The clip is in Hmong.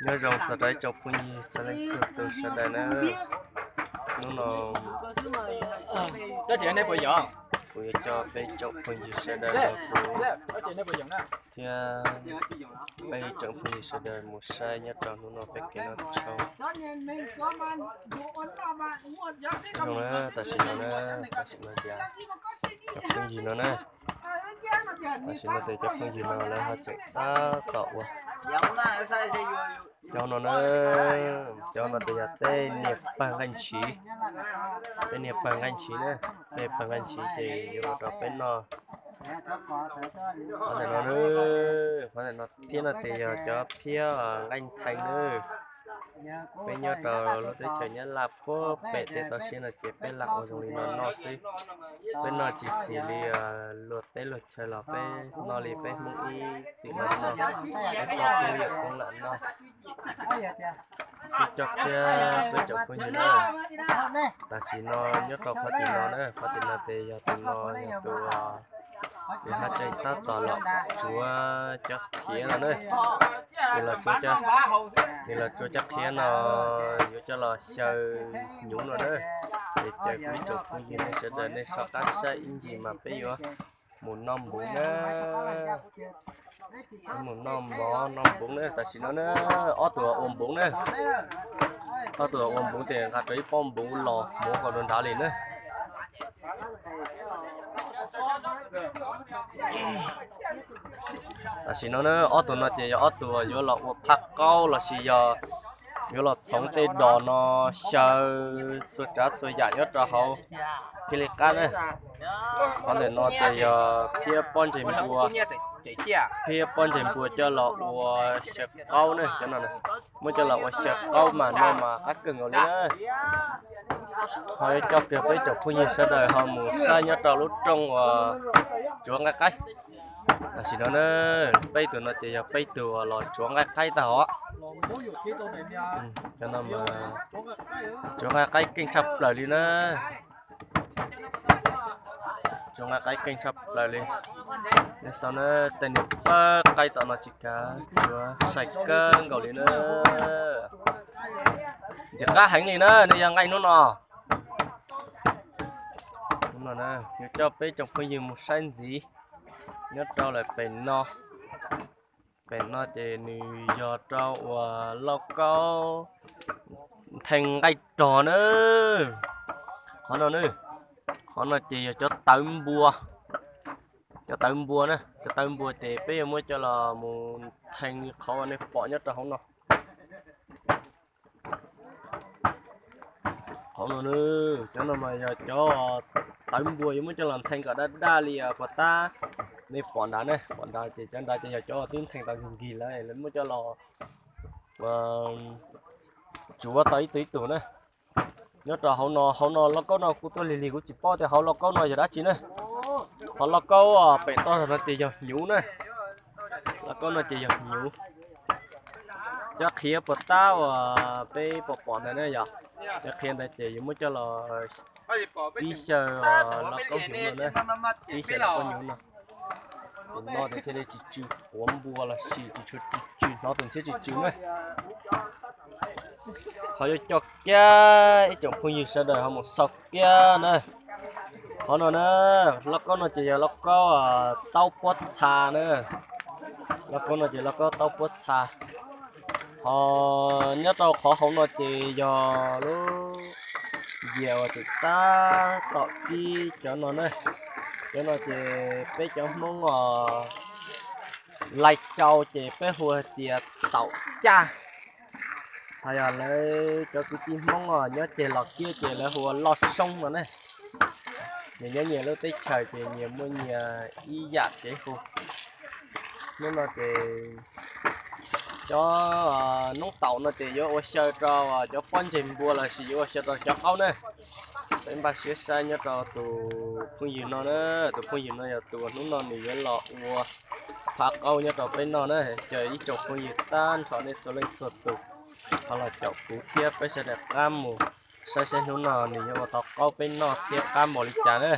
Nyob zoo txog rau ib tsoom phooj ywg txhua leej txhua tus sawv daws na. Hnub no kuv yuav coj peb tsoom phooj ywg sawv daws los kuv thiab peb tsoom phooj ywg sawv daws mus saib nyob rau hnub no peb kev noj tshauv. Zoo na, tam sim no na, tam sim no tias cov phooj ywg no na, tam sim no tias cov phooj ywg no lawv ho tseem tab tom ua cov no na, cov no tias yog tej niag pawg nqaij ntshiv, tej niag pawg nqaij ntshiv na, tej pawg nqaij ntshiv ces yuav ua rau peb noj. Qhov ntawm no, qhov ntawm no thiab no ces yog cov phiab nqaij ntheev na. Peb nyob rau lub teb chaws Nyab Laj puag pem tej toj siab no ces peb lam ua zoo li no noj xwb. Peb noj tsis xis li luag teb luag chaw los peb noj li peb Hmoob ib txwm no noj, peb toj peb yawm koob lam noj. Peb coj kiag peb tsoom phooj ywg na, tam sim no nyob rau qhov tim no na, qhov tim no ces yog tus no yog tus nws haj tseem tab tom los tsuav cov qhiav no na. Nws los tsuav cov, nws los tsuav cov qhiav no yuav coj los xyaw hnyuv no na. Ces caw kuv ib tsoom phooj ywg nej sawv daws nej soj qab saib ib ntsis mas peb yuav mus noj npuv na. Mus noj mov noj npuv na, tam sim no na, ob tug ua npuv na. Ob tug ua npuv ces nqa rau ib pob npuv los muab kom nrov nrov li na. Tam sim no na, ob tug no ces yog ob tug yuav los ua phaj qaub lossis yog yuav los txhoov tej dos no xyaw txhua tsav txhua yam nyob rau hauv thiaj li qab na. Qhov ntawm no ces yog phiab pob ntseg npua, phiab pob ntseg npua coj los ua xyaw qaub na, cov no muab coj los ua xyaw qaub mas no mas qab kawg nkaus li na. Ho yuav coj kiag peb tsoom phooj ywg sawv daws ho mus saib nyob rau lub rooj uas tsuav nqaij qaib. Tam sim no na, peb tug no ces yog peb tug uas los tsuav nqaij qaib tag os. Cov no mas tsuav nqaij qaib keej tshaj plaws li na. Tsuav nqaij qaib keej tshaj plaws li. Nej xauj na, tej niag pawg qaib tom no tsis kav tsuav sai kawg nkaus li na. Ntxim qab heev li na, nej yog nqaij hnub no. Hnub no yuav coj peb tsoom phooj ywg mus saib ntxiv nyob rau lawm pem no. Pem no ces nws yog rau uas lauj kaub nthee nqaij rog na. Qhov no na, qhov no ces yog cov tawv npua, cov tawv npua na, cov tawv npua ces peb yuav muab coj los mus nthee li qhov uas nej pom nyob rau hauv no. Qhov no, cov no mas yog cov tawv npua yuav muab coj los nthee kom daj daj li puas tab. Nej pom nrad ne, pom nrad ces cov nrad ces yog cov twb nthee tau nkig nkig lawm, lawv muab coj los tsuav tau ib tug ib tug na. Nyob rau hauv no, hauv no lauj kaub no kuv tuaj lig lig kuv tsis paub tias hauv lauj kaub no yog dab tsi na. Qhov lauj kaub pem toj no ces yog hnyuv na. Lauj kaub no ces yog hnyuv. Cov qhiav puas tab uas peb pom pom ntawd na yog, cov qhiav ntawd ces yuav muab coj los pib xyaw lauj kaub hnyuv no na, pib xyaw lauj kaub hnyuv no. Tus no ces thiaj li tsis tsw quav npua los sis tsis tsw, tsis tsw hnov tus ntxhiab tsw tsw na. Qhov yuav coj kiag ib tsoom phooj ywg sawv daws ho mus xauj kiag na. Qhov no na, lauj kaub no ces yog lauj kaub taub puab txha na. Lauj kaub no ces lauj kaub taub puab txha. Ho nyob rau qhov hauv no ces yog lub yias uas tseem tab tom pib cov no na. Cov no ces peb cov Hmoob os, Lais Cau ces peb hu hais tias taum caj. Ho yog lawv cov kwv tij Hmoob os nyob ceg Los Kiab ces lawv hu ua loj soob no ne. Nyias nyob nyias lub teb chaws ces nyias muaj nyias ib yam kev hu. Hnub no ces cov noob taum no ces yuav ua xyaw rau cov pob ntseg npua lossis yuav ua xyaw rau cov qaub na. Peb npaj siab saib nyob rau tus phooj ywg no na, tus phooj ywg no yog tus hnub no nws yuav los ua phav qaub nyob rau peb noj na. Ces ib tsoom phooj ywg tag nrho nej txhua leej txhua tus ho los caum kuv thiab peb sawv daws qab mus saib saib hnub no nws yuav ua tau qaub peb noj thiab qab npaum li cas na.